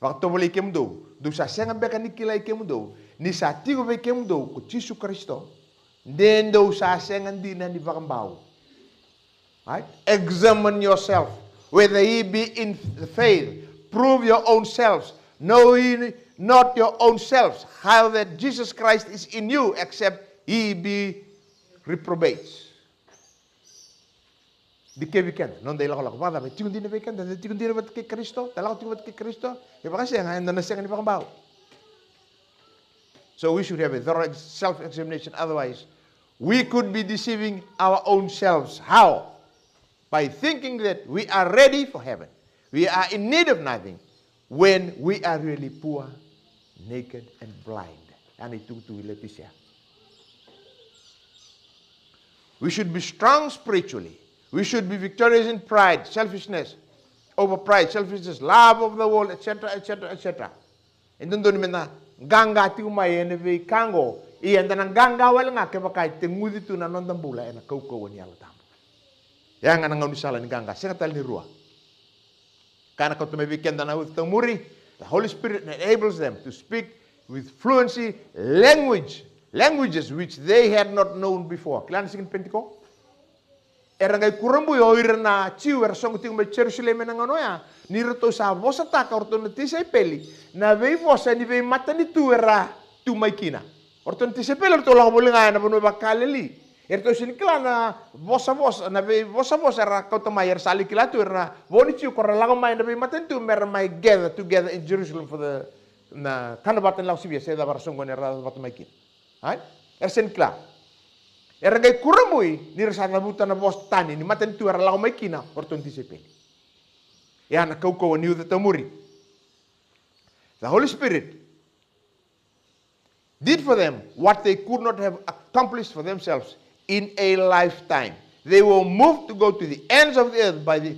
Vakatovolei kemudou, dou sa sega beka ni kilai kemudou, ni sa tiko vei kemudou ko Jisu Karisito, de dou sa sega dina ni vakabau. Right? Examine yourself, whether ye be in the faith. Prove your own selves. Know ye not your own selves, how that Jesus Christ is in you, except ye be reprobates. Dikevi keda, noda ilakolako. Vakacava, e tiko dina vei keda, eda tiko dina vata kei Karisito, da lako tiko vata kei Karisito, e vakasega, eda na sega ni vakabau. So we should have a thorough ex-, self-examination, otherwise we could be deceiving our own selves. How? By thinking that we are ready for heaven. We are in need of nothing when we are really poor, naked and blind. Ya na itukutuku i Letisea. We should be strong spiritually. We should be victorious in pride, selfishness, over pride, selfishness, love of the world, et cetera, et cetera, et cetera. E dodonu meda qaqa tiko mai ena veika qo. Ia eda na qaqa wale ga kevaka e teguci tu na noda bula ena kaukauwa ni Yalo Tabu. Ya ga na gaunisala ni qaqa, sega tale ni rua. Ka na kauta mai vei keda na Uca Taumuri, the Holy Spirit enables them to speak with fluency language, languages which they had not known before. Kila na siga ni Penitiko? Era qai kurabui o ira na Jiu era sogo tiko mai Jerusalemi ena gauna oya, ni ratou sa vosataka o ratou na tisaipeli na veivosa ni veimatanitu era tu mai kina. O ratou na tisaipeli, o ratou lako voli ga ena vanua vakaKalili. Eratou sega ni kila na vosavosa, na veivosavosa era kauta mai, era sa lai kila tu, era na vo ni Jiu ko ra lako mai na veimatanitu me ra mai gather together in Jerusalem for the, na kana vata ni Lako Sivia, se cava era soqoni, era vata mai kina. Ai? Era sega ni kila. Era qai kurabui ni ra sa cavuta na vosa tani ni matanitu era lako mai kina o ratou na tisaipeli. Ia na kaukauwa ni Uca Taumuri. The Holy Spirit did for them what they could not have accomplished for themselves in a lifetime. They were moved to go to the ends of the earth by the,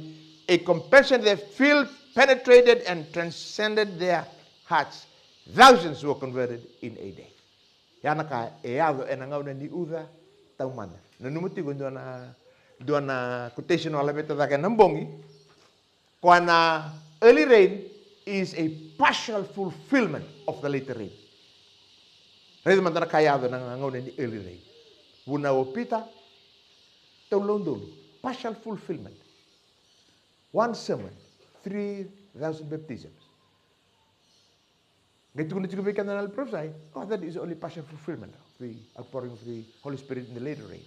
a compassion that filled, penetrated, and transcended their hearts. Thousands were converted in a day. Ya na ka e yaco ena gauna ni Uca Taumada. Nanuma tiko e dua na, dua na quotation au laveta cake ena bogi. Koya na early rain is a partial fulfillment of the later rain. Raica mada na ka yaco ena gauna ni early rain. Vunau o Pita, tolu na udolu, partial fulfillment. One sermon, three thousand baptisms. Qai tukuna tiko vei keda na Holy Prophecy, oh, that is only partial fulfillment of the outpouring of the Holy Spirit in the later rain.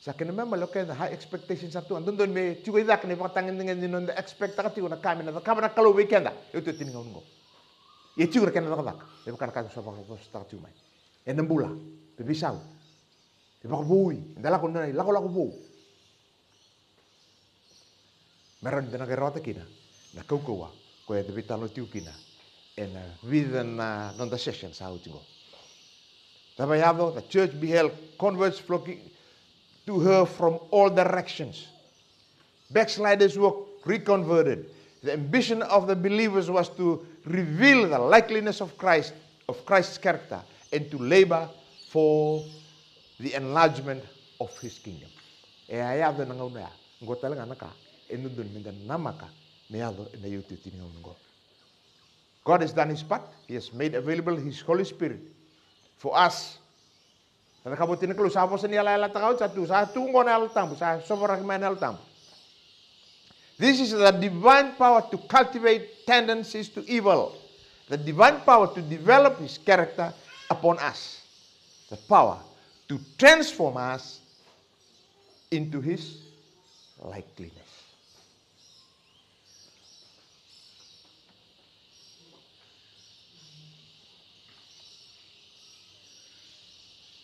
Sa kena ibalebale o keda high expectations sa tu, a dodonu me tiko i cake na ivakatagedegede ni noda expectaka tiko na ka me na cakava na Kalou vei keda e iotioti ni gauna oqo. Ia tiko na kena cakacaka, me vaka na ka sa vakavosataka tiko mai. Ena bula, me veisau, me vakavoui, eda lako na ilakolako vou. Me rawa ni da na qai rawata kina na kaukauwa koya eda veitalanoa tiko kina ena vica na noda session sa oti qo. Cava e yaco? The church beheld converts flocking to her from all directions. Backsliders were reconverted. The ambition of the believers was to reveal the likeness of Christ, of Christ's character, and to labor for the enlargement of his kingdom. E a yaco ena gauna ya, qo tale ga na ka e dodonu meda namaka me yaco ena iotioti ni gauna oqo. God has done his part. He has made available his Holy Spirit for us. Na cakava oti na Kalou, sa vosa ni yalayalataka oti, sa tu, sa tu oqo na Yalo Tabu, sa sovaraki mai na Yalo Tabu. This is the divine power to cultivate tendencies to evil. The divine power to develop his character upon us. The power to transform us into his likeness.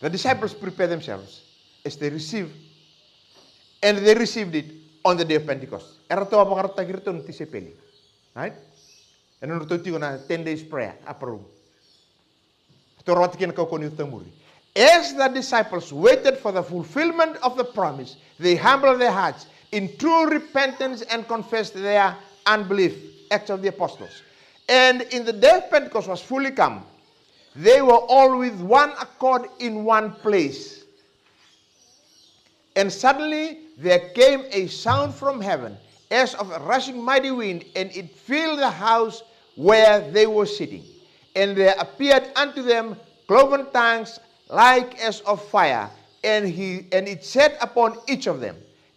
The disciples prepare themselves as they receive, and they received it on the day of Pentecost. Eratou a vakarautaki iratou na tisaipeli. Right? Ena nodratou tiko na ten days prayer, upper room. Ratou rawata kina na kaukauwa ni Yalo Tabu. As the disciples waited for the fulfillment of the promise, they humbled their hearts in true repentance and confessed their unbelief. Acts of the Apostles. And in the day of Pentecost was fully come. They were all with one accord in one place. And suddenly there came a sound from heaven as of a rushing mighty wind, and it filled the house where they were sitting. And there appeared unto them cloven tongues like as of fire, and he and it sat upon each of them.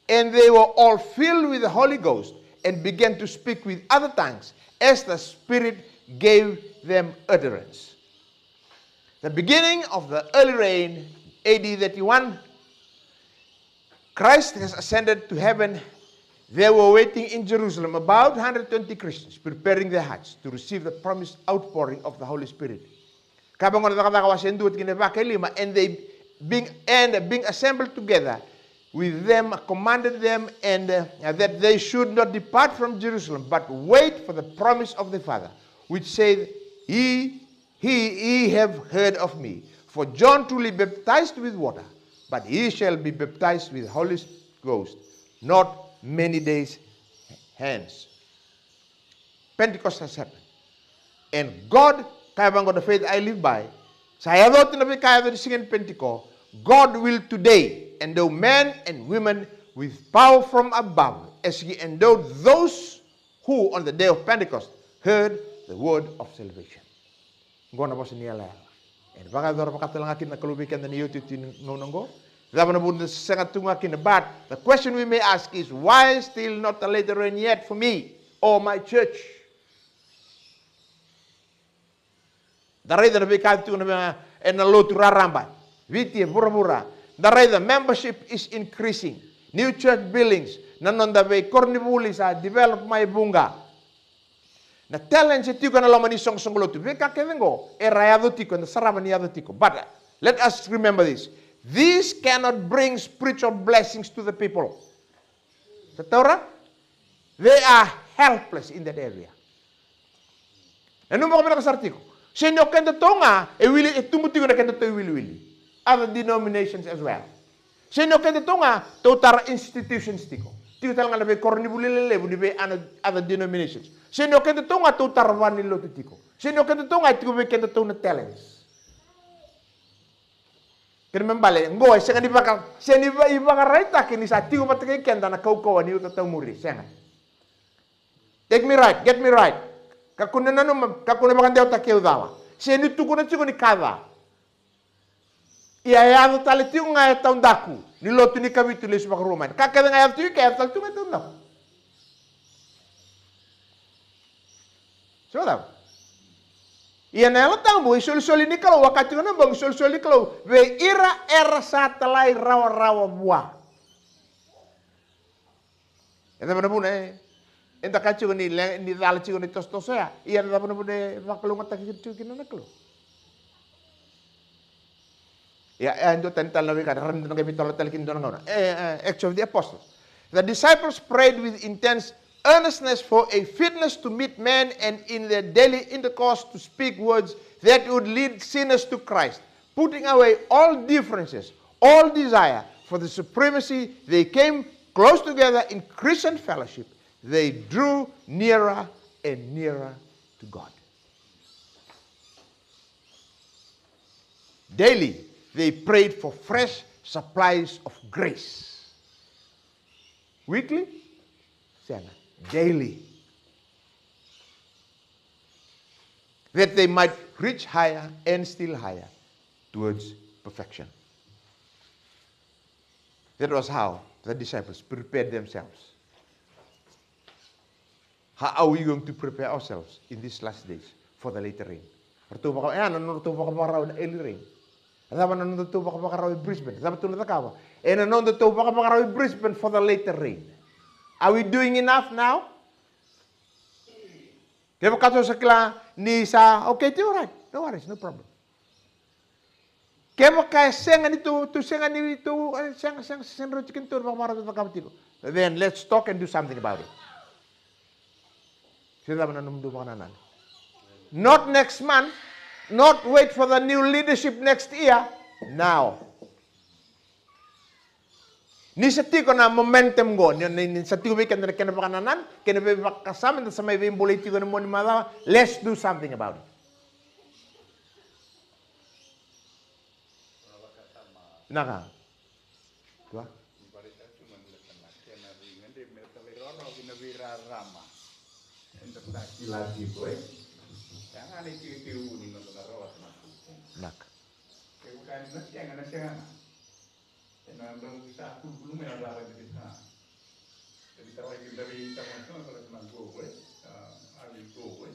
And they were all filled with the Holy Ghost, and began to speak with other tongues as the Spirit gave them utterance. The beginning of the early reign, A D thirty-one, Christ has ascended to heaven. They were waiting in Jerusalem, about one hundred twenty Christians, preparing their hearts to receive the promised outpouring of the Holy Spirit. Ka vaqo na Cakacaka wase dua tikina e va kei lima, and they being and being assembled together with them commanded them and uh, that they should not depart from Jerusalem, but wait for the promise of the Father, which said, he he ye have heard of me. For John truly baptized with water, but ye shall be baptized with Holy Ghost not many days hence. Pentecost has happened. And God, kaya vaqo na Faith I Live By, sa yaco oti na veika yaco ni siga ni Pentecost. God will today endow men and women with power from above as he endowed those who on the day of Pentecost heard the word of salvation. Oqo na vosa ni yalayala. E vakayacora vakatalega kina na Kalou vei keda na iotioti ni gauna oqo. Cava na vuna da sega tu ga kina? But the question we may ask is, why still not the latter rain yet for me or my church? Da raica na veika tiko na vei ena lotu raraba. Viti e vuravura. Da raica membership is increasing. New church buildings. Na noda veikoronivuli sa develop mai vuqa. Na talents e tiko ena loma ni soqosoqo lotu. Veika kece oqo era yaco tiko, eda sarava ni yaco tiko. But uh, let us remember this. This cannot bring spiritual blessings to the people. Sa taura? They are helpless in that area. Nanuma vakavinaka sara tiko. Sega ni o kedatou ga e wili, e tubu tiko na kedatou iwiliwili. Other denominations as well. Sega ni o kedatou ga tou tara institutions tiko. Tiko tale ga na veikoronivuli lelevu ni vei ana other denominations. Sega ni o kedatou ga tou tara vale ni lotu tiko. Sega ni o kedatou ga e tiko vei kedatou na talents. Kena me bale, qo e sega ni vaka, sega ni va, ivakaraitaki ni sa tiko vata kei keda na kaukauwa ni uta taumuri, sega. Take me right, get me right. Kakua ni nanuma, kakua ni vakadewataki au cala. Sega ni tukuna tiko ni ka ca. Ia e yaco tale tiko ga e taudaku ni lotu ni Kavitu lesu vakarua mai. Ka kece ga e yaco tiko i ke, e yaco tale tiko ga e taudaku. Sa cava? Ia na Yalo Tabu, isolisoli ni Kalou, vaka tiko na bogi, isolisoli ni Kalou vei ira era sa talai rawarawa vua. E cava na vuna e, eda kaya tiko ni le, ni cala tiko ni tosotoso ya. Ia na cava na vuna e vakalougatataki tiko kina na Kalou? Ia, e dua tani tale na veika, rawa ni da na qai veitarogi tale kina dua na gauna. E, e, Acts of the Apostles. The disciples prayed with intense earnestness for a fitness to meet men and in their daily intercourse to speak words that would lead sinners to Christ. Putting away all differences, all desire for the supremacy, they came close together in Christian fellowship. They drew nearer and nearer to God. Daily, they prayed for fresh supplies of grace. Weekly? Sega. Daily. that they might reach higher and still higher towards perfection. That was how the disciples prepared themselves. How are we going to prepare ourselves in these last days for the latter rain? Ratou vaka, e, na nodratou vakavakarau na early rain. Cava na nodratou vakavakarau e Brisbane? Cava tou na cakava? E na nodratou vakavakarau e Brisbane for the latter rain. Are we doing enough now? Kevaka tou sa kila ni sa, okay, tou, all right, no worries, no problem. Kevaka e sega ni tou, tou sega ni tou, e, sega, sega, sega ni rauti kina tou na vakavakarau tou cakava tiko. Then let's talk and do something about it. Se cava na nomudou vakanananu. Not next month, not wait for the new leadership next year, now. Ni sa tiko na momentum qo, ni, ni, ni sa tiko vei keda na kena vakanananu, kena veivakasama, da sa mai veibolei tiko ena mua ni macawa, let's do something about it. Vinaka. Tua? Vinaka. Ena drau sa kulukulu mai na lava ni visa. Ena tawai ki dari tama sona sara sona go away. Ah, I will go away.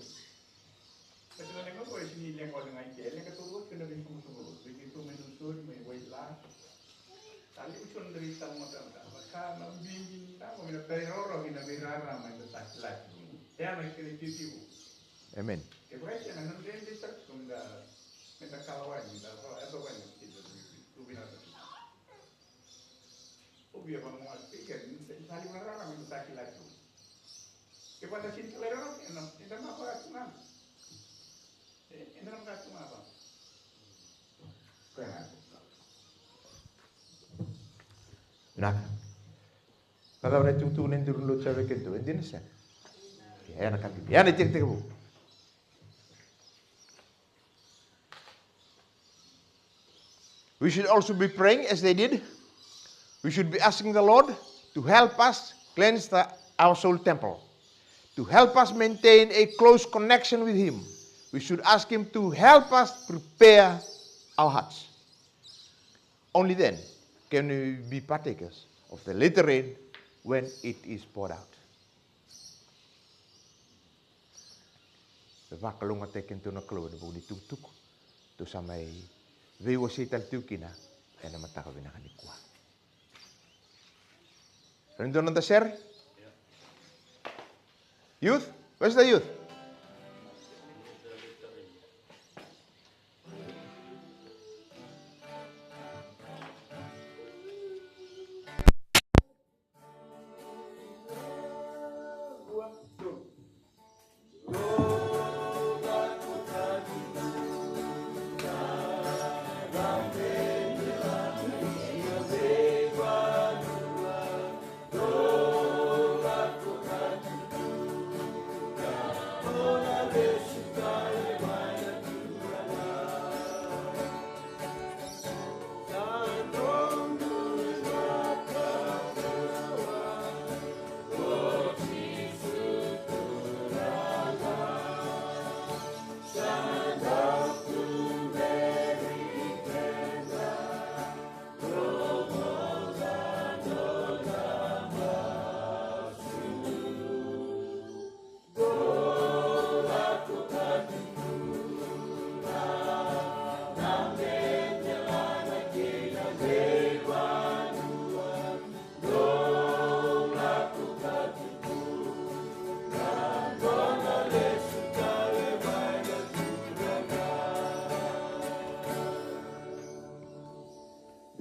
Kasi na leqa ko e sini leqa wale ngai ke leqa tolu wale kena vei sogosogo lotu. Vei kei tou mai na sori mai wai la. Tali uson dari tama mata mata. Maka na bibi ni tama mai na tari roro ki na vei rara mai na taki laki. Tena kere titivu. Amen. Ke vakai tena na dende sa kunda. Meda kalawai, meda kalawai, meda kalawai. Tuvina tatu. O via vakamoa speaker, ni sa, sa livra rara me sa kila tu. Ke vata sin kila rara, e na, e na mapa tu na. E, e na mapa tu na. Koya na. Na. Ka cava na itukutuku na iduru ni lotu sa vei keitou, e dina se? E na ka bibi. E na itekitekivu. We should also be praying as they did. We should be asking the Lord to help us cleanse the, our soul temple, to help us maintain a close connection with Him. We should ask Him to help us prepare our hearts. Only then can we be partakers of the latter rain when it is poured out. Me vakalougatataki kedatou na Kalou ena vuku ni tukutuku tou sa mai veiwasei tale tiko kina ena mataka vinaka nikua. Rau ni dua noda sere? Youth? Where's the youth?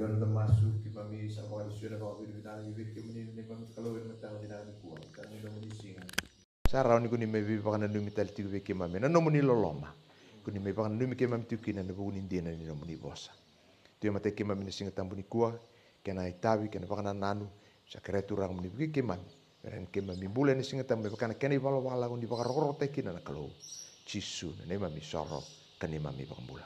Dua na masu. Keimami sa vakalesuya na vakavinavinaka vei kemuni na neimami Kalou ena mataka vinaka nikua. Tara ni nomuni siga. Sa rawa ni ko ni mai veivakananumi tale tiko vei keimami ena nomuni loloma. Ko ni mai vakananumi keimami tiko kina ena vuku ni dina ni nomuni vosa. Tu e matai keimami na Siga Tabu nikua, kena itavi, kena vakanananu, sa kerea Turaga mo ni vukei keimami. Me rawa ni keimami bula ena Siga Tabu me vaka na kena ivalavala ko ni vakarokorokotaki kina na Kalou. Jisu na neimami soro ka neimami vakabula.